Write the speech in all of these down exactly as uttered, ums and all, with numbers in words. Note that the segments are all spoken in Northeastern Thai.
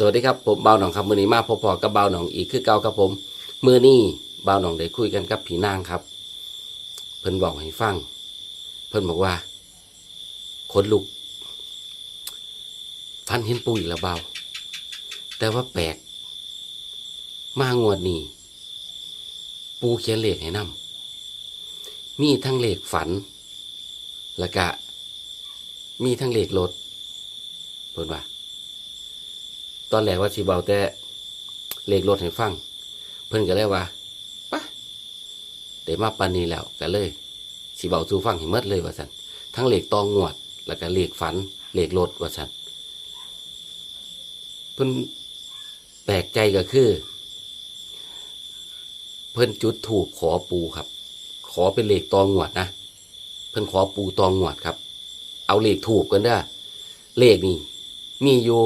สวัสดีครับ ผมบ่าวหนองครับ มื้อนี้มาพบพ้อกับบ่าวหนองอีกคือเก่าครับผม มื้อนี้บ่าวหนองได้คุยกันกับพี่นางครับ เพิ่นเว้าให้ฟัง เพิ่นบอกว่า ขนลุก ฝันเห็นปู่อีกแล้วบ่าว แต่ว่าแปลก มางวดนี้ ปู่เขียนเลขให้นำ มีทั้งเลขฝัน แล้วก็มีทั้งเลขรถ เพิ่นว่า ตอนแรกว่าสิเว้าแต่เลขรถให้ฟัง เพิ่นก็เลยว่า ปะ ได้มาปานนี้แล้ว ก็เลยสิเว้าสู่ฟังให้หมดเลยว่าซั่น ทั้งเลขต่องวด แล้วก็เลขฝัน เลขรถว่าซั่น เพิ่นแปลกใจก็คือ เพิ่นจุดธูปขอปู่ครับ ขอเป็นเลขต่องวดนะ เพิ่นขอปู่ต่องวดครับ เอาเลขธูปกันเด้อ เลขนี่มีอยู่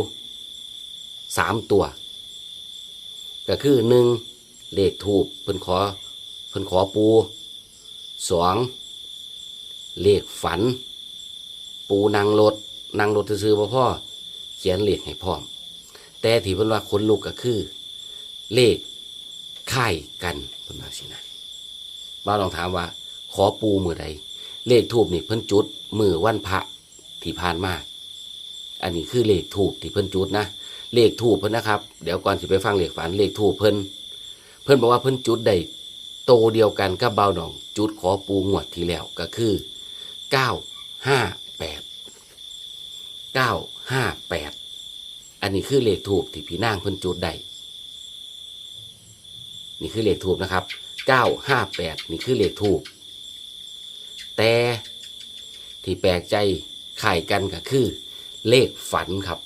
สามตัว ก็คือหนึ่ง เลขธูป เพิ่นขอ เพิ่นขอปู่ สอง เลขฝัน ปู่นั่งรถ นั่งรถซื่อๆบ่พอ เขียนเลขให้พร้อม แต่ที่เพิ่นว่าขนลุกก็คือ เลขคล้ายกัน เพิ่นว่าสินะ บ่าวหนองถามว่า ขอปู่มื้อใด เลขธูปนี่เพิ่นจุดมื้อวันพระที่ผ่านมา อันนี้คือเลขธูปที่เพิ่นจุดนะ เลขธูปเพิ่นนะครับ เดี๋ยวก่อนสิไปฟังเลขฝัน เลขธูปเพิ่น เพิ่นบอกว่าเพิ่นจุดได้โตเดียวกันกับบ่าวหนอง จุดขอปู่งวดที่แล้วก็คือ เก้าห้าแปด เก้าห้าแปด อันนี้คือเลขธูปที่พี่นางเพิ่นจุดได้ นี่คือเลขธูปนะครับ เก้าห้าแปด นี่คือเลขธูป แต่ที่แปลกใจคล้ายกันก็คือ เลขฝันครับ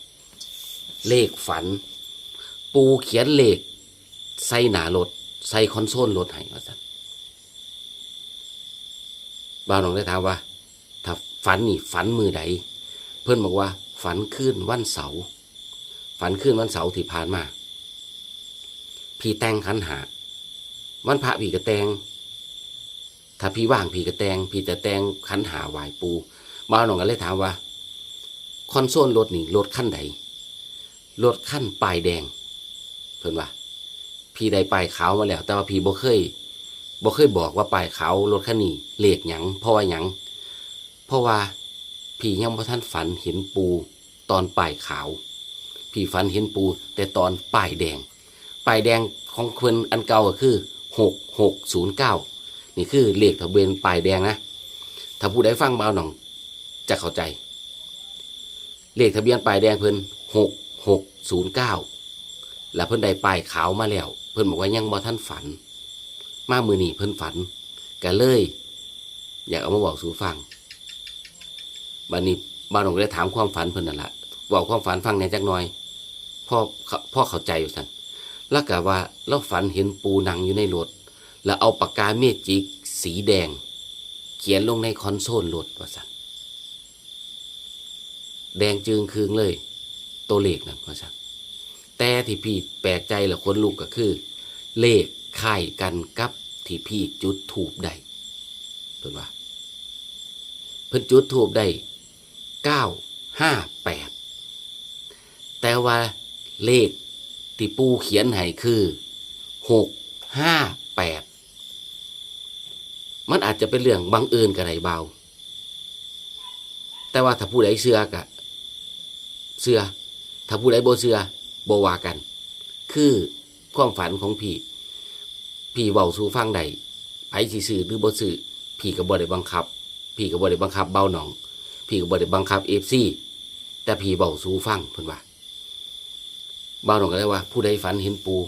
เลขฝัน ปู่เขียนเลขใส่หน้ารถ ใส่คอนโซลรถให้ว่าซั่น บ่าวหนองได้ถามว่า ถ้าฝันนี่ฝันมื้อใด เพิ่นบอกว่าฝันคืนวันเสาร์ ฝันคืนวันเสาร์ที่ผ่านมา พี่แต่งขันห้า วันพระพี่ก็แต่ง ถ้าพี่ว่างพี่ก็แต่ง พี่จะแต่งขันห้าไหว้ปู่ บ่าวหนองก็เลยถามว่า คอนโซลรถนี่รถคันใด รถคันป้ายแดง เพิ่นว่า พี่ได้ป้ายขาวมาแล้ว แต่ว่าพี่บ่เคย บ่เคยบอกว่าป้ายขาวรถคันนี้เลขหยัง เพราะว่าหยัง เพราะว่าพี่ยังบ่ทันฝันเห็นปู่ตอนป้ายขาว พี่ฝันเห็นปู่แต่ตอนป้ายแดง ป้ายแดงของเพิ่นอันเก่าก็คือ หกหกศูนย์เก้า นี่คือเลขทะเบียนป้ายแดงนะ ถ้าผู้ใดฟังบ่าวหนองจะเข้าใจ เลขทะเบียนป้ายแดงเพิ่น หกหกศูนย์เก้า แล้วเพิ่นได้ป้ายขาวมาแล้ว เพิ่นบอกว่ายังบ่ทันฝัน มามื้อนี้เพิ่นฝัน ก็เลย อยากเอามาเว้าสู่ฟัง บัดนี้บ่าวหนองก็เลยถามความฝันเพิ่นนั่นล่ะ เว้าความฝันฟังแหน่จักหน่อย พอ พอเข้าใจว่าซั่น แล้วก็ว่าลาวฝันเห็นปู่นั่งอยู่ในรถ แล้วเอาปากกาเมจิกสีแดง เขียนลงในคอนโซลรถว่าซั่น แดงจึ่งครึ่งเลย ตัวเลขนั่นว่าซั่น แต่ที่พี่แปลกใจและขนลุกก็คือ เลขคล้ายกันกับที่พี่จุดธูปได้ เพิ่นว่า เพิ่นจุดธูปได้ เก้าห้าแปด แต่ว่าเลขที่ปู่เขียนให้คือ หกห้าแปด มันอาจจะเป็นเรื่องบังเอิญก็ได้บ่าว แต่ว่าถ้าผู้ใดเชื่อก็เชื่อ ถ้าผู้ใดบ่เชื่อบ่ว่ากัน คือความฝันของพี่ พี่เว้าสู่ฟังได้ ไผสิซื้อหรือบ่ซื้อ พี่ก็บ่ได้บังคับ พี่ก็บ่ได้บังคับบ่าวหนอง พี่ก็บ่ได้บังคับ เอฟซี แต่พี่เว้าสู่ฟัง เพิ่นว่า บ่าวหนองก็เลยว่า ผู้ใดฝันเห็นปู่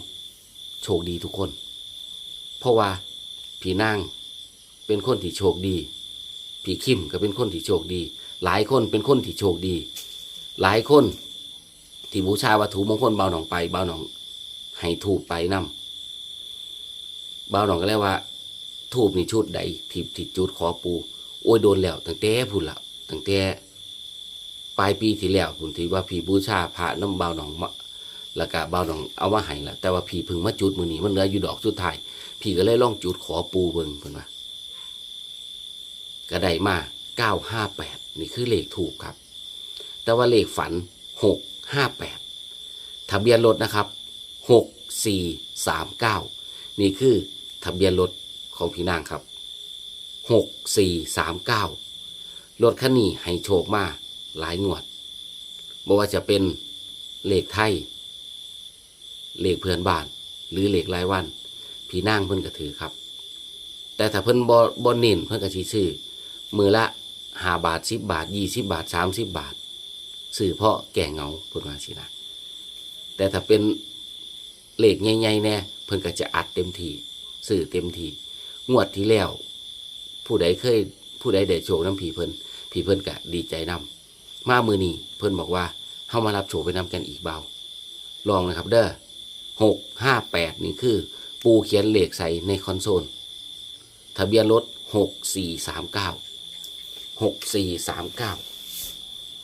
โชคดีทุกคน เพราะว่าพี่นางเป็นคนที่โชคดี พี่คิมก็เป็นคนที่โชคดี หลายคนเป็นคนที่โชคดี หลายคนที่บูชาวัตถุมงคลบ่าวหนองไป บ่าวหนองให้ธูปไปนำ บ่าวหนองก็เลยว่า ธูปนี่ชุดใดที่ ที่จุดขอปู่ โอ้ย โดนแล้ว ตั้งแต่พู้นละ ตั้งแต่ปลายปีที่แล้วพู้น ที่ว่าพี่บูชาพระนำบ่าวหนองมา แล้วก็บ่าวหนองเอามาให้ละ แต่ว่าพี่เพิ่งมาจุดมื้อนี้ มันเหลืออยู่ดอกสุดท้าย พี่ก็เลยลองจุดขอปู่เบิ่ง เพิ่นว่า ก็ได้มา เก้าห้าแปด นี่คือเลขธูปครับ แต่ว่าเลขฝัน หกห้าแปด ทะเบียนรถนะครับ หกสี่สามเก้า นี่คือทะเบียนรถของพี่นางครับ หกสี่สามเก้า รถคันนี้ให้โชคมาหลายงวด บ่ว่าจะเป็นเลขไทย เลขเพื่อนบ้าน หรือเลขรายวัน พี่นางเพิ่นก็ถือครับ แต่ถ้าเพิ่นบ่บ่เน้น เพิ่นก็สิซื้อมื้อละห้าบาท สิบบาท ยี่สิบบาท สามสิบบาท ซื้อเพราะแก้เหงา เพิ่นว่าสินะ แต่ถ้าเป็นเลขใหญ่ๆแน่ เพิ่นก็จะอัดเต็มที่ ซื้อเต็มที่ งวดที่แล้ว ผู้ใดเคย ผู้ใดได้โชคนำพี่เพิ่น พี่เพิ่นก็ดีใจนำ มามื้อนี้เพิ่นบอกว่า เฮามารับโชคไปนำกันอีกบ่าว ลองนะครับเด้อ หกห้าแปด นี่คือปู่เขียนเลขใส่ในคอนโซล ทะเบียนรถ หกสี่สามเก้า หกสี่สามเก้า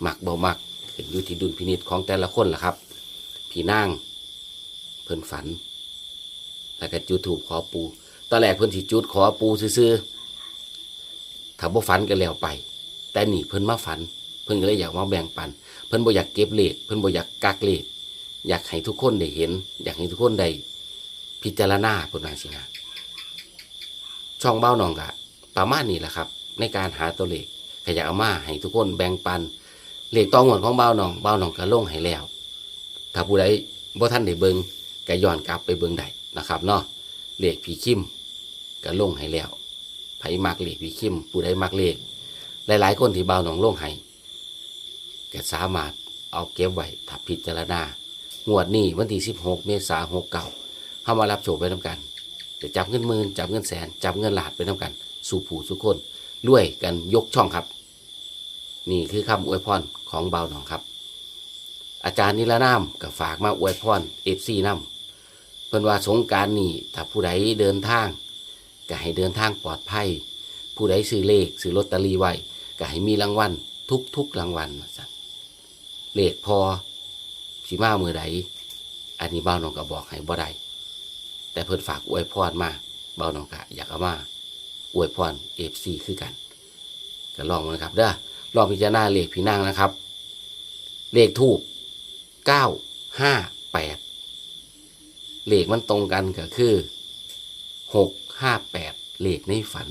มักบ่มัก ขึ้นอยู่ที่ดุลพินิจของแต่ละคนล่ะครับ พี่นาง เพิ่นฝัน แล้วก็จุดธูปขอปู่ ตอนแรกเพิ่นสิจุดขอปู่ซื่อๆ ถ้าบ่ฝันก็แล้วไป แต่นี่เพิ่นมาฝัน เพิ่นก็เลยอยากมาแบ่งปัน เพิ่นบ่อยากเก็บเลข เพิ่นบ่อยากกักเลข อยากให้ทุกคนได้เห็น อยากให้ทุกคนได้พิจารณา เพิ่นว่าจั่งซี้นะ ช่องบ่าวหนองก็ประมาณนี้แหละครับ ในการหาตัวเลข ก็อยากเอามาให้ทุกคนแบ่งปัน เลขต่องวดของบ่าวหนอง บ่าวหนองก็ลงให้แล้ว ถ้าผู้ใดบ่ทันได้เบิ่ง ก็ย้อนกลับไปเบิ่งได้นะครับเนาะ เลขพี่คิมก็ลงให้แล้ว ไผมักเลขพี่คิม ผู้ใดมักเลข หลายๆคนที่บ่าวหนองลงให้ ก็สามารถเอาเก็บไว้ถ้าพิจารณา งวดนี้วันที่สิบหกเมษาหกเก้า เฮามารับโชคไปนำกัน จะจับเงินหมื่น จับเงินแสน จับเงินล้านไปนำกัน สู่ผู้สู่คน รวยกันยกช่องครับ นี่คือคำอวยพรของบ่าวหนองครับ อาจารย์นิรนามก็ฝากมาอวยพร เอฟซี นำ เพิ่นว่าสงกรานต์นี้ถ้าผู้ใดเดินทาง ก็ให้เดินทางปลอดภัย ผู้ใดซื้อเลขซื้อลอตเตอรี่ไว้ ก็ให้มีรางวัลทุกๆรางวัลว่าซั่น เลขพ่อสิมามื้อใด อันนี้บ่าวหนองก็บอกให้บ่ได้ แต่เพิ่นฝากอวยพรมา บ่าวหนองก็อยากเอามาอวยพร เอฟซี คือกัน ก็ลองเบิ่งนะครับเด้อ ลองพิจารณาเลขพี่นางนะครับ เลขธูป เก้าห้าแปด เลขมันตรงกันก็คือ หกห้าแปด เลขในฝัน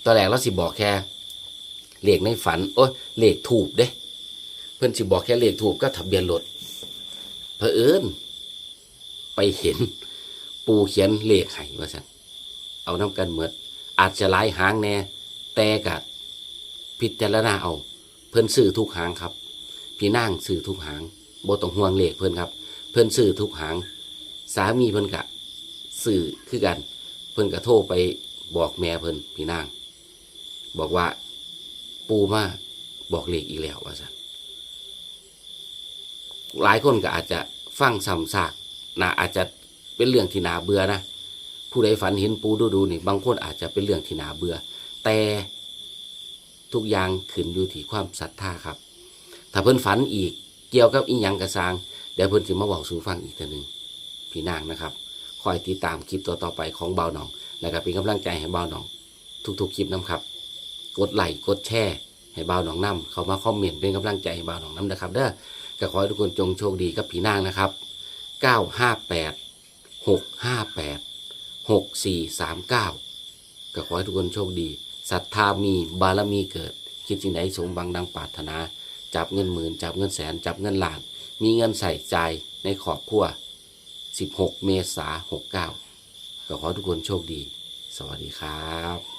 ตอนแรกลาวสิบอกแค่ เลขในฝัน โอ๊ย เลขธูปเด้ เพิ่นสิบอกแค่เลขธูปกับทะเบียนรถ เผอิญไปเห็นปู่เขียนเลขให้ว่าซั่น เอานำกันหมด อาจจะหลายหางแน่ แต่ก็พิจารณาเอา เพิ่นซื้อทุกหางครับ พี่นางซื้อทุกหาง บ่ต้องห่วงเลขเพิ่นครับ เพิ่นซื้อทุกหาง สามีเพิ่นก็ซื้อคือกัน เพิ่นก็โทรไปบอกแม่เพิ่น พี่นาง บอกว่า ปู่มาบอกเลขอีกแล้วว่าซั่น หลายคนก็อาจจะฟังซ้ำซาก น่า อาจจะเป็นเรื่องที่น่าเบื่อนะ ผู้ใดฝันเห็นปู่ดูๆนี่ บางคนอาจจะเป็นเรื่องที่น่าเบื่อ แต่ทุกอย่างขึ้นอยู่ที่ความศรัทธาครับ ถ้าเพิ่นฝันอีกเกี่ยวกับอีหยังก็ซ่าง เดี๋ยวเพิ่นสิมาเว้าสู่ฟังอีกเทื่อหนึ่ง พี่นางนะครับ คอยติดตามคลิปต่อๆไปของบ่าวหนอง แล้วก็เป็นกำลังใจให้บ่าวหนอง ทุกๆคลิปนำครับ กดไลค์กดแชร์ให้บ่าวหนองนำ เข้ามาคอมเมนต์เป็นกำลังใจให้บ่าวหนองนำนะครับเด้อ ก็ขอให้ทุกคนจงโชคดีกับพี่นางนะครับ เก้าห้าแปด หกห้าแปด หกสี่สามเก้า ก็ขอให้ทุกคนโชคดี ศรัทธามี บารมีเกิด คิดสิ่งใดสมหวังดังปรารถนา จับเงินหมื่น จับเงินแสน จับเงินล้าน มีเงินใช้จ่ายในครอบครัว สิบหกเมษาหกเก้า ก็ขอให้ทุกคนโชคดี สวัสดีครับ